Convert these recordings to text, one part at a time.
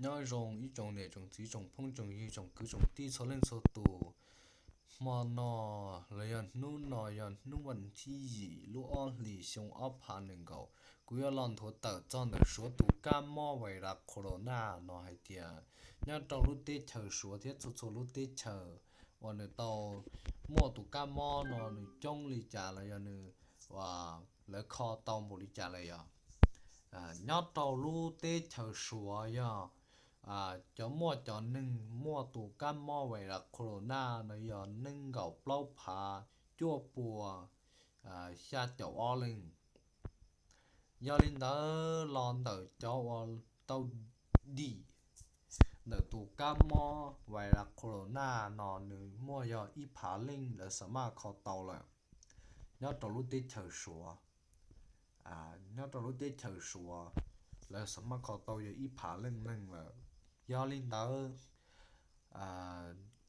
Nyob zoo ib tsoom niam tsoom txiv tsoom phooj tsoom ywg tsoom kwv tsoom tij txhua leej txhua tus. Hmo no los yog hnub no yog hnub vas thib yim lub ob hlis xyoo ob phav nees nkaum, kuv yuav los nthuav tawm txog ntawm Suav tus kab mob vais las corona no hais tias nyob rau lub teb chaws Suav thiab txhua txhua lub teb chaws uas nws tau muaj tus kab mob no nws coob li cas los yog nws, lawv kho tau npaum li cas lawm yog. Nyob rau lub teb chaws Suav yog cov muaj cov neeg muaj tus kab mob vais las corona no yog nees nkaum plaub phav cuaj pua xya caum ob leej. Yog li ntawd los ntawm cov uas tau dim ntawm tus kab mob vais las corona no nws muaj yog ib phav leej lawv xa maj kho tau lawm nyob rau lub teb chaws Suav. Nyob rau lub teb chaws Suav lawv xa maj kho tau yog ib phav leej neeg lawm. Yog li ntawd,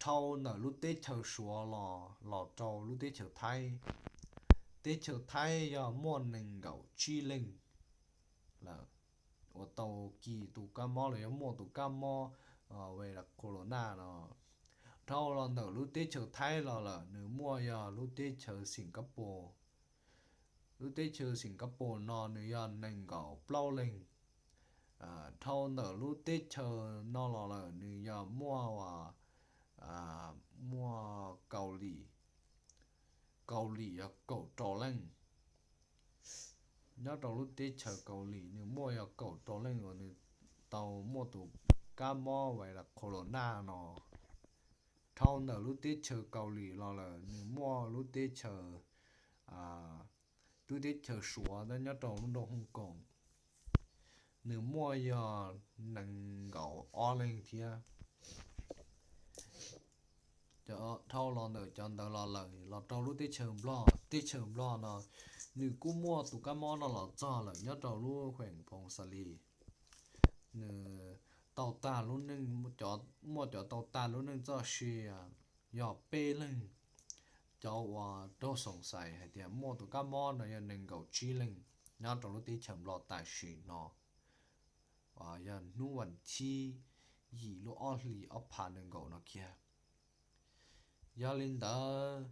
dhau ntawm lub teb chaws Suav los los rau lub teb chaws Thaib, teb chaws Thaib yog muaj nees nkaum tsib leej lawm uas tau kis tus kab mob los yog muaj tus kab mob vais las corona no. Dhau los ntawm lub teb chaws Thaib los lawm nws muaj yog lub teb chaws Singapore. Lub teb chaws Singapore no nws yog nees nkaum plaub leeg. Dhau ntawm lub teb chaws no los lawm nws yog muaj, muaj Kaus Lim, Kaus Lim yog kaum rau leej. Nyob rau lub teb chaws Kaus Lim nws muaj yog kaum rau leej uas nws tau muaj tus kab mob vais las corona no. Dhau ntawm lub teb chaws Kaus Lim los lawm nws muaj lub teb chaws, lub teb chaws Suav nyob rau lub nroog Hong Kong, nws muaj yog nees nkaum ob leeg thiab. Dhau los ntawm cov ntawd los lawm los rau lub teb chaws Nplog, teb chaws Nplog no nws kuj muaj tus kab mob no los txog lawm nyob rau lub kheem Phoos Xas Lis. Nws tau tag lub neej, muaj cov tau tag lub neej txoj sia yog peb leeg. Cov uas raug xoom xais hais tias muaj tus kab mob no yog nees nkaum tsib leeg nyob rau lub teb chaws Nplog tam sim no, yog hnub vas thib yim lub ob hlis ob phav nees nkaum no kiag. Yog li ntawd,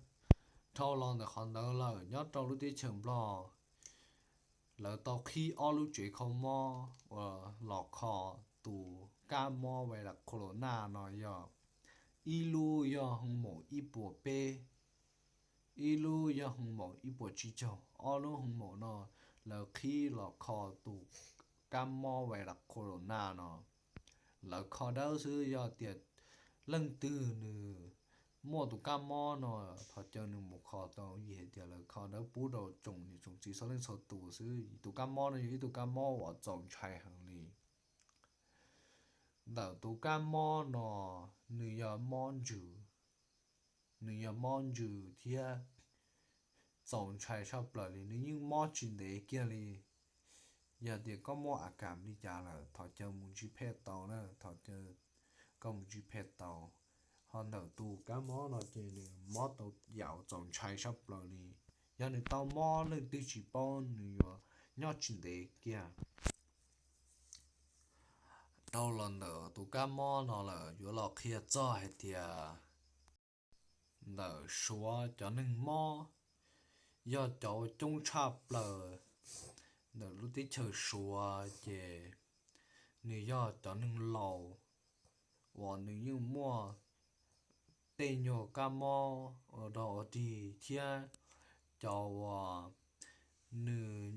dhau los ntawm qhov ntawd lawm nyob rau lub teb chaws Nplog, lawv tau qhib ob lub tsev kho mob uas los kho tus kab mob vais las corona no yog ib lub yog hoo maum ib puas peb, ib lub yog hoo maum ib puas tsib caug. Ob lub hoo maum no lawv qhib los kho tus kab mob vais las corona no. Lawv kho dawb xwb, yog tias leej twg nws muaj tus kab mob no thov caw nws mus kho tau, vim hais tias lawv kho dawb pub rau tsoom niam tsoom txiv txhua leej txhua tus xwb. Tus kab mob no yog ib tug kab mob uas txaus ntshai heev li. Ntawm tus kab mob no nws yog mob ntsws, nws yog mob ntsws thiab txaus ntshai tshaj plaws li, nws yeej mob tsis ntev kiag li. Yog tias koj muaj a kam li cas lawm thov caw mus ntsib phej tau na, thov caw koj mus ntsib phej tau. Ho ntawm tus kab mob no ces nws mob tau yam txaus ntshai tshaj plaws li. Yog nws tau mob leej twg tsis paub nws yuav nyob tsis ntev kiag. Dhau los ntawm tus kab mob no lawm yuav los qhia txog hais tias ntawm Suav cov neeg mob yog cov coob tshaj plaws ntawm lub teb chaws Suav ces nws yog cov neeg laus uas nws yeej muaj tej nyuag kab mob ua dog ua dig thiab cov uas nws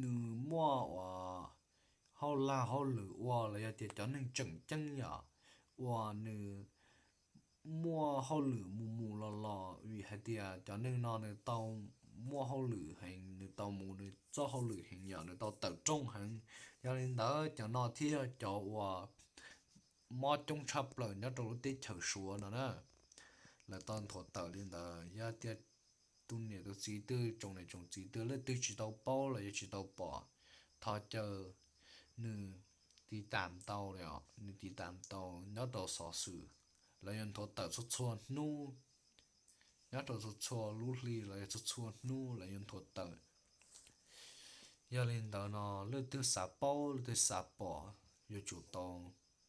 nws muaj uas hauj lag hauj lwm ua los yog tias cov neeg tseem ceeb yom, uas nws muaj hauj lwm mus mus los los, vim hais tias cov neeg no nws tau muaj hauj lwm heev, nws tau mus nws txoj hauj lwm heev yom, nws tau tawm rooj heev. Yog li ntawd cov no thiaj yog cov uas mob coob tshaj plaws nyob rau lub teb chaws Suav no na. Lawv tau nthuav tawm li ntawd, yog tias tus niam tus txiv twg, tsoom niam tsoom txiv twg leej twg tsis tau paub los yog tsis tau pom, thov caw nws tiv tam tau, nws tiv tam tau nyob rau xov xwm, lawv yuav nthuav tawm txhua txhua hnub, nyob rau txhua txhua lub hli los yog txhua txhua hnub lawv yuav nthuav tawm. Yog li ntawd no, leej twg xav paub leej twg xav pom, yuav tsum tau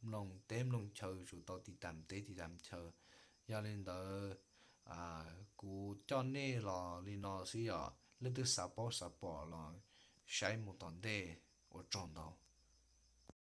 mloog teb mloog chaw, yuav tsum tau tiv tam teb tiv tam chaw. Yog li ntawd, kuv coj nej los li no xwb, yog leej twg xav paub xav pom los saib mus tom ntej. Ua tsaug ntau.